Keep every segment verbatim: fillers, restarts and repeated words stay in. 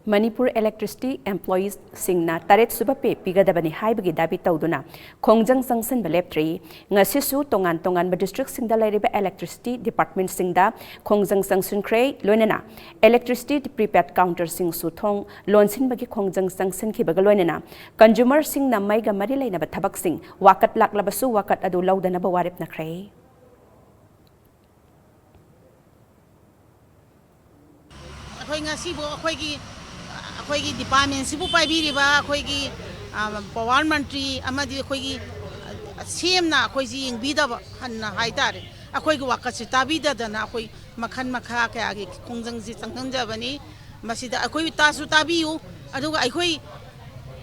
Manipur electricity ꯑꯦꯝꯄ꯭ꯂꯣꯌꯤꯁꯁꯤꯡꯅ ꯇꯔꯦꯠ ꯁꯨꯕ ꯄꯦ ꯄꯤꯒꯗꯕꯅꯤ ꯍꯥꯏꯕꯒꯤ ꯗꯥꯕꯤ ꯇꯧꯗꯨꯅ ꯈꯣꯡꯖꯪ ꯆꯪꯁꯤꯟꯕ ꯂꯦꯞꯇ꯭ꯔꯤ꯫ ꯉꯁꯤꯁꯨ ꯇꯣꯉꯥꯟ ꯇꯣꯉꯥꯟꯕ ꯗꯤꯁꯇ꯭ꯔꯤꯛꯁꯤꯡꯗ ꯂꯩꯔꯤꯕ ꯏꯂꯦꯛꯇ꯭ꯔꯤꯁꯤꯇꯤ ꯗꯤꯄꯥꯔꯠꯃꯦꯟꯠꯁꯤꯡꯗ ꯈꯣꯡꯖꯪ ꯆꯪꯁꯤꯟꯈ꯭ꯔꯦ꯫ ꯂꯣꯏꯅꯅ ꯏꯂꯦꯛꯇ꯭ꯔꯤꯁꯤꯇꯤ ꯄ꯭ꯔꯤꯄꯦꯗ ꯀꯥꯎꯟꯇꯔꯁꯤꯡꯁꯨ ꯊꯣꯡ ꯂꯣꯟꯁꯤꯟꯕꯒꯤ ꯈꯣꯡꯖꯪ ꯆꯪꯁꯤꯟꯈꯤꯕꯒ ꯂꯣꯏꯅꯅ ꯀꯟꯖꯨꯃꯔꯁꯤꯡꯅ ꯃꯩꯒ ꯃꯔꯤ ꯂꯩꯅꯕ ꯊꯕꯛꯁꯤꯡ ꯋꯥꯀꯠ ꯂꯥꯛꯂꯕꯁꯨ ꯋꯥꯀꯠ ꯑꯗꯨ ꯂꯧꯗꯅꯕ ꯋꯥꯔꯦꯞꯅꯈ꯭ꯔꯦ꯫ ꯑꯩꯈꯣꯏ ꯉꯁꯤꯕꯨ ꯑꯩꯈꯣꯏꯒꯤ, ꯑꯩꯈꯣꯏꯒꯤ ꯗꯤꯄꯥꯔꯠꯃꯦꯟꯁꯤꯕꯨ ꯄꯥꯏꯕꯤꯔꯤꯕ ꯑꯩꯈꯣꯏꯒꯤ, ꯑ, ꯄꯋꯥꯔ ꯃꯟꯇ꯭ꯔꯤ ꯑꯃꯗꯤ ꯑꯩꯈꯣꯏꯒꯤ, ꯑ, ꯁꯤ ꯑꯦꯝꯅ ꯑꯩꯈꯣꯏꯁꯤ ꯌꯦꯡꯕꯤꯗꯕ ꯍꯟꯅ ꯍꯥꯏꯇꯥꯔꯦ, ꯑꯩꯈꯣꯏꯒꯤ ꯋꯥꯀꯠꯁꯤ ꯇꯥꯕꯤꯗꯗꯅ ꯑꯩꯈꯣꯏ ꯃꯈꯜ ꯃꯈꯥ ꯀꯌꯥꯒꯤ ꯈꯣꯡꯖꯪꯁꯤ ꯆꯪꯁꯤꯟꯖꯕꯅꯤ꯫ ꯃꯁꯤꯗ ꯑꯩꯈꯣꯏ ꯇꯥꯁꯨ ꯇꯥꯕꯤꯌꯨ꯫ ꯑꯗꯨꯒ ꯑꯩꯈꯣꯏ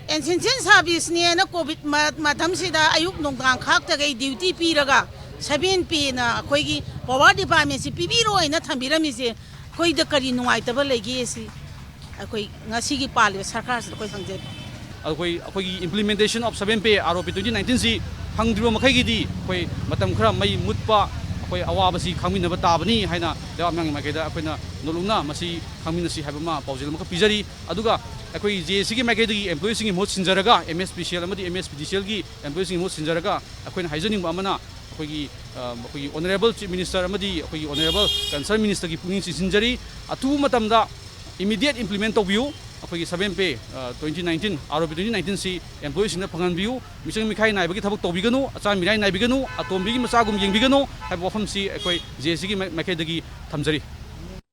essential serviceꯅꯦꯅ ꯀꯣꯚꯤꯗ ꯃ-, ꯃꯇꯝꯁꯤꯗ ꯑꯌꯨꯛ ꯅꯨꯡꯗꯥꯡ ꯈꯥꯛꯇꯈꯩ ꯗ꯭ꯌꯨꯇꯤ ꯄꯤꯔꯒ ꯁꯚꯦꯟ ꯄꯦꯅ ꯑꯩꯈꯣꯏꯒꯤ ꯄꯋꯥꯔ ꯗꯤꯄꯥꯔꯠꯃꯦꯟꯁꯤ ꯄꯤꯕꯤꯔꯣꯏꯅ ꯊꯝꯕꯤꯔꯝꯃꯤꯁꯦ ꯑꯩꯈꯣꯏꯗ ꯀꯔꯤ ꯅꯨꯡꯉꯥꯏꯇꯕ ꯂꯩꯒꯦ ꯁꯤ ꯑꯩꯈꯣꯏ ꯉꯁꯤꯒꯤ ꯄꯥꯜꯂꯤꯕ ꯁꯔꯀꯥꯔꯁꯤꯗ ꯑꯩꯈꯣꯏ ꯍꯪꯖꯔꯤ꯫ ꯑꯩꯈꯣꯏ, ꯑꯩꯈꯣꯏꯒꯤ implementation of seven pay R O P twenty nineteen ꯁꯤ ꯐꯪꯗ꯭ꯔꯤꯕ ꯃꯈꯩꯒꯤꯗꯤ ꯑꯩꯈꯣꯏ ꯃꯇꯝ ꯈꯔ ꯃꯩ ꯃꯨꯠꯄ, ꯑꯩꯈꯣꯏ ꯑꯋꯥꯕꯁꯤ ꯈꯥꯡꯃꯤꯟꯅꯕ ꯇꯥꯕꯅꯤ ꯍꯥꯏꯅ ꯂꯩꯕꯥꯛ ꯃꯤꯌꯥꯝꯒꯤ ꯃꯥꯏꯀꯩꯗ ꯑꯩꯈꯣꯏꯅ ꯅꯣꯜꯂꯨꯛꯅ ꯃꯁꯤ ꯈꯪꯃꯤꯟꯅꯁꯤ ꯍꯥꯏꯕ ꯑꯃ ꯄꯥꯎꯖꯦꯜ ꯑꯃꯈꯛ ꯄꯤꯖꯔꯤ꯫ ꯑꯗꯨꯒ ꯑꯩꯈꯣꯏ J A Cꯒꯤ ꯃꯥꯏꯀꯩꯗꯒꯤ ꯑꯦꯝꯄ꯭ꯂꯣꯌꯤꯁꯤꯡꯒꯤ ꯃꯍꯨꯠ ꯁꯤꯟꯖꯔꯒ, M S P C L ꯑꯃꯗꯤ M S P D C Lꯒꯤ ꯑꯦꯝꯄ꯭ꯂꯣꯌꯤꯁꯤꯡꯒꯤ ꯃꯍꯨꯠ ꯁꯤꯟꯖꯔꯒ, ꯑꯩꯈꯣꯏꯅ ꯍꯥꯏꯖꯅꯤꯡꯕ ꯑꯃꯅ, ꯑꯩꯈꯣꯏꯒꯤ, ꯑ, ꯑꯩꯈꯣꯏꯒꯤ Honourable Chief Minister ꯑꯃꯗꯤ ꯑꯩꯈꯣꯏꯒꯤ Honourable Concerned Ministerꯒꯤ ꯄꯨꯛꯅꯤꯡ ꯆꯤꯡꯁꯤꯟꯖꯔꯤ꯫ ꯑꯊꯨꯕ ꯃꯇꯝꯗ immediate implement ꯇꯧꯕꯤꯌꯨ꯫ ꯑꯩꯈꯣꯏꯒꯤ seven pay, ꯑ, twenty nineteen, R O P twenty nineteen ꯁꯤ ꯑꯦꯝꯄ꯭ꯂꯣꯌꯤꯁꯤꯡꯗ ꯐꯪꯍꯟꯕꯤꯌꯨ꯫ ꯃꯤꯆꯪ ꯃꯤꯈꯥꯏ ꯅꯥꯏꯕꯒꯤ ꯊꯕꯛ ꯇꯧꯕꯤꯒꯅꯨ, ꯑꯆꯥ ꯃꯤꯔꯥꯏ ꯅꯥꯏꯕꯤꯒꯅꯨ, ꯑꯇꯣꯝꯕꯤꯒꯤ ꯃꯆꯥꯒꯨꯝ ꯌꯦꯡꯕꯤꯒꯅꯨ ꯍꯥꯏꯕ ꯋꯥꯐꯝꯁꯤ ꯑꯩꯈꯣꯏ J A Cꯒꯤ ꯃꯥꯏ-, ꯃꯥꯏꯀꯩꯗꯒꯤ ꯊꯝꯖꯔꯤ꯫